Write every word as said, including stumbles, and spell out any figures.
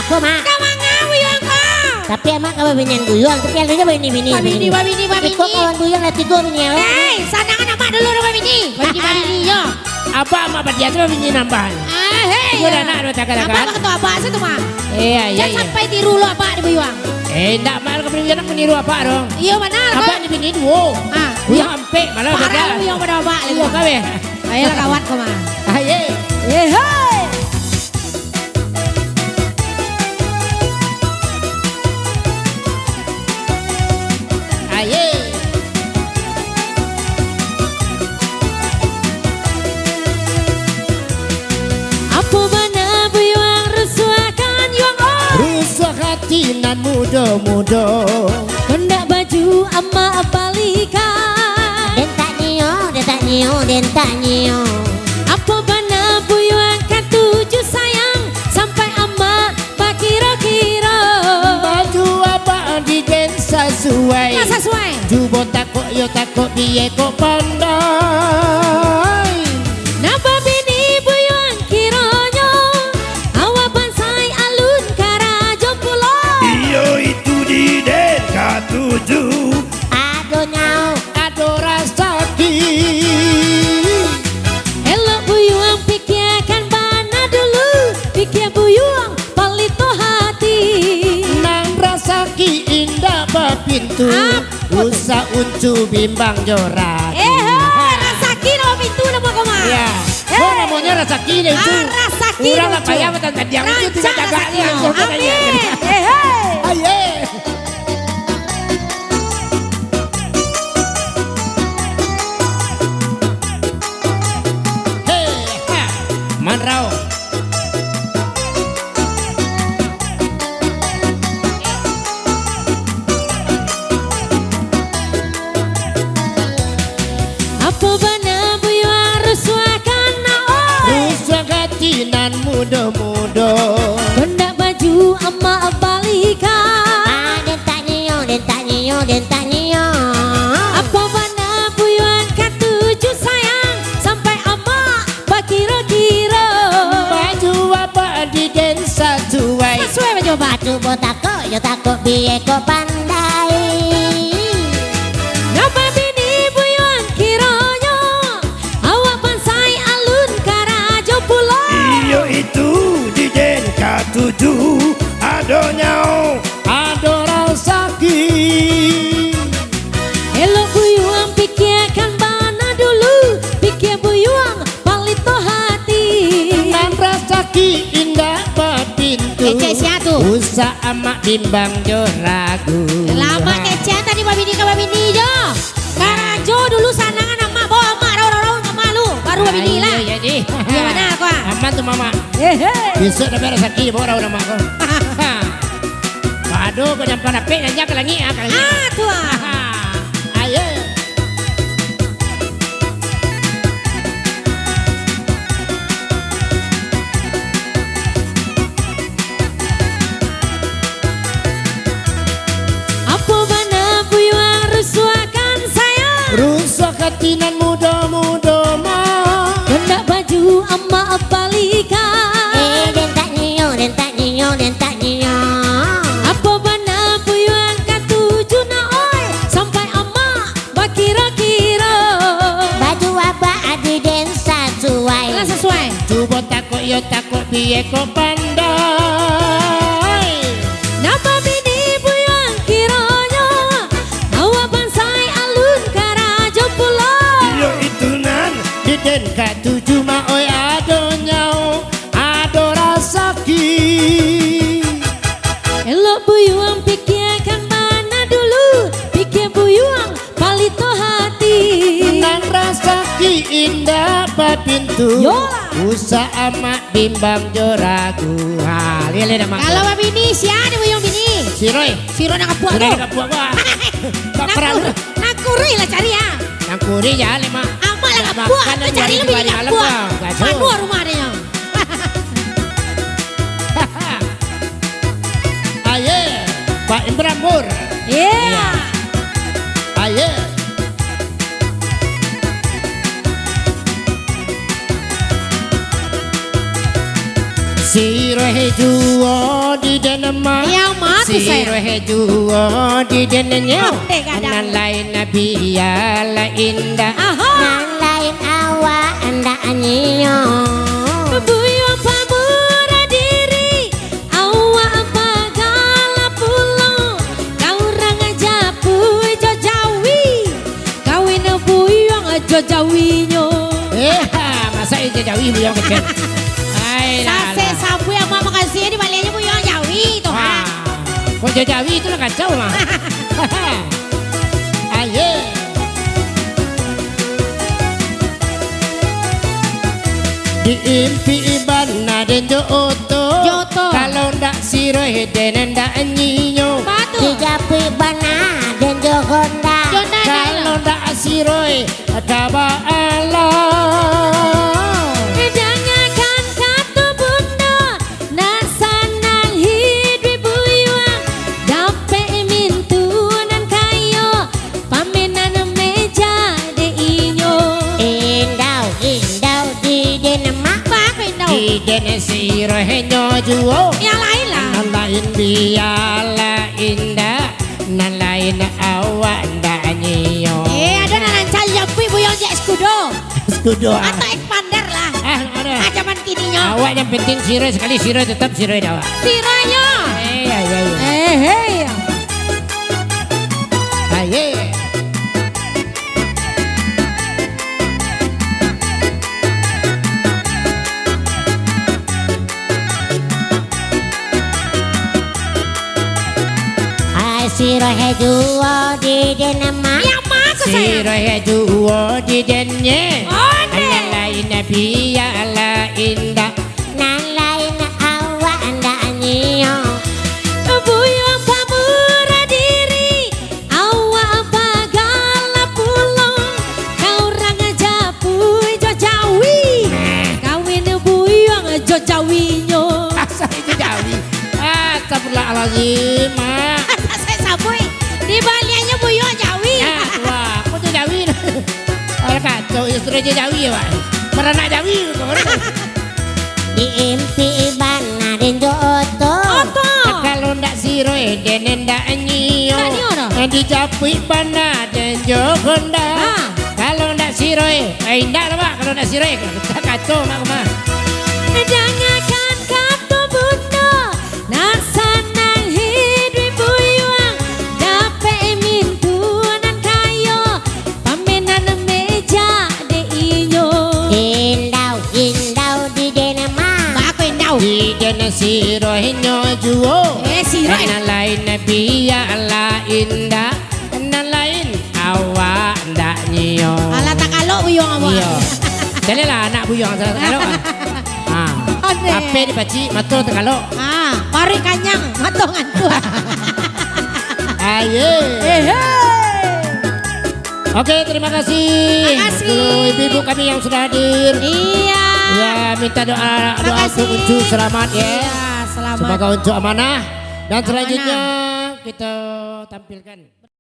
Ko, Mak. Ka manga buyuang ko? Tapi Amak ka babinian buyuang, tapi alun jo babini-bini. Babini, babini, babini. Iko kawan buyuang lah tigo bini awak. Hei, sanangan Amak dulu dong babini. Babini, babini, yo. Abak Amak badia tu babini nambah. Ah, hei, yo. Dah nak dua tagak-tagak. Abak bakato abak se tu, Mak. Iya, iya, iya. Jan sampai tiru lo abak di buyuang. Eh, ndak, Mak, ka buyuang nak maniru abak dong. Iyo, bana, ko. Abak ni bini duo. Ah, buyuang ampek malah. Parah beda. Buyuang pado abak lagi. Iyo, kawin. Ayolah, kawan ko mah. Aye. Ye, hei. Aye. Apo bana buyuang rusuahkan yuang, oh? Rusuah hati nan mudo-mudo. Kondak baju amak balikan. Den tak nio, den tak nio, den tak nio. Apo bana buyuang katuju sayang, sampai amak bakiro-kiro. Baju abak di den sasuai. Lah sasuai. Cubo takok yo takok, biyek kok pandai. Nan babini buyuang kironyo, awak bansai alun karajo pulo. Iyo itu di den katuju. Ado nyao, ado rasaki. Elok buyuang pikiakan bana dulu, pikia buyuang palito hati. Nan rasaki indak bapintu, ap- usah uncu bimbang jo ragu. Eh, hei, rasaki nan bapintu namo ko mah. Iya. Hei. Oh, namonyo rasaki deh itu. Ah, rasaki. Urang lah payah batantang diang itu, tingga tagak ni. Amin. Eh, hei. Aye. Hei, ha. Manrau. Apo bana buyuang rusuahkan nak, oi? Rusuah hati nan mudo-mudo. Kondak baju amak balikan. Ah, den tak nio, den tak nio, den tak nio. Apo bana buyuang katuju sayang, sampai amak bakiro-kiro. Baju abak di den sasuai. Sasuai baju abak. Cubo takok yo takok, biyek kok pandai. Nan babini buyuang kironyo, awak bansai alun karajo pulo. Iyo itu di den katuju, ado nyao, ado rasaki. Elok buyuang pikiakan bana dulu, pikia buyuang palito hati. Nan rasaki indak bapintu. Kecek sia tu? Usah amak bimbang jo ragu. Lah, amak kecek tadi babini ka babini jo. Karajo dulu sanangan amak, bawa amak raun-raun amak lu, baru babini lah. Ayo, jadi. Iyo, bana ko, ah. Aman tu, Mamak. Hehe. Bisuak dapek rasaki, bawa raun amak ko. Pado ko jampan dapek, nyanjak ka langik, ah, ka langik. Ah, tu, ah. Ayo. Apo bana buyuang rusuahkan sayang? Rusuah hati nan mudo-mudo mah. Kondak baju amak balikan. Eh, den tak nio, den tak nio, den tak nio. Apo bana buyuang katuju nak, oi? Sampai amak bakiro-kiro. Baju abak di den sasuai. Lah sasuai. Cubo takok yo takok, biyek kok pandai. Nan babini buyuang kironyo, awak bansai alun karajo pulo. Iyo itu nan di den katuju mah, oi, ado nyao, ado rasaki. Elok buyuang pikiakan bana dulu, pikia buyuang palito hati. Nan rasaki indak bapintu. Yolah. Usah amak bimbang jo ragu. Ha, liek-liek dah, Mak. Kalau babini, sia dek buyuang bini? Si Roy. Si Roy nan kapuak tu. Si Roy nan kapuak, Mak. Nan kurih lah cari, ah. Nan kurih jaleh, Mak. Amak lah kapuak, cari lah bini kapuak. Panuah rumah dia. Aye, Pak Imran Mur. Iya. Aye. Siroh juo di den ma. Yang ma tu, sayang? Siroh juo di den nyo. Nan lain bialah indak. Aha. Nan lain awak ndak nyiyo. Buyuang pamurah diri, awak bagala pulo. Kau urang Japuik jo Jawi. Kawin buyuang jo Jawinyo. Eh, ha, masak jo Jawi buyuang kecil. Ai, lah, sasek lah. Sabuik amak makasih dibaliaknyo buyuang Jawi tu, ha. Wah, kok jo Jawi tu lah kacau lah. Aye. Diimpik bana den jo oto. Jo oto. Kalau ndak siroh den ndak nyinyo. Batua. Dijapuik bana den jo honda. Jo honda, kalau ndak siroh, ka baalah. Dangakan kato bundo, nak sanang hiduik buyuang, dapek mintuo nan kayo, pamenan meja dek inyo. Indau, indau di den mak. Baa ko indau? Di den sirohnyo juo. Yang lain lah. Nan lain bialah indak, nan lain awak ndak nyio. Eh, ado nan rancak japuik buyuang jo skudo. Skudo, ah. Atau expander lah. Ah, ado. Ah, zaman kininyo. Awak yang penting siroh sakali, siroh tetap siroh dek awak. Sirohnyo. Eh, ya, ya, ya. Eh, hei. Aye. Ai, siroh juo di den mak. Yang ma tu, sayang? Siroh juo di den nye. Oh, deh. Nan lain bialah indak. Nan lain awak ndak nyio. Buyuang pamurah diri, awak bagala pulo. Ka urang japuik jo jawi. Kawin buyuang jo jawinyo. Asal jo jawi. Astagfirullahalazim, Mak. Asal sabuik. Dibaliaknyo buyuang jawi. Ya, wah, kok jo jawi. Alah kacau, yo sudah jo jawi, Pak. Baranak jawi, kawan. Diimpik bana den jo oto. Oto. Kalau ndak siroh, den ndak nyio. Ndak nyio doh. Dijapuik bana den jo honda. Ha. Kalau ndak siroh, eh, indak lah, Mak. Kalau ndak siroh, kacau, Mak, mah. Dangakan kato bundo, nak sanang hiduik buyuang, dapek mintuo nan kayo, pamenan meja dek inyo. Indau, indau di den mak. Baa ko indau? Di den sirohnyo juo. Eh, siroh, eh. Nan lain bialah indak, nan lain awak ndak nyio. Alah, takalok buyuang awak. Iyo. Caliaklah anak buyuang takalok. Ha. Ondeh. Apo dipacik, mato takalok. Ha, paruik kanyang, mato ngantuak. Aye. Eh, hei. Oke, terima kasih. Makasih. Dulu ibu-ibu kami yang sudah hadir. Iya. Ya, minta doa, doa untuk Uncu selamat, ya. Iya, selamat. Semoga Uncu amanah. Dan selanjutnya kita tampilkan.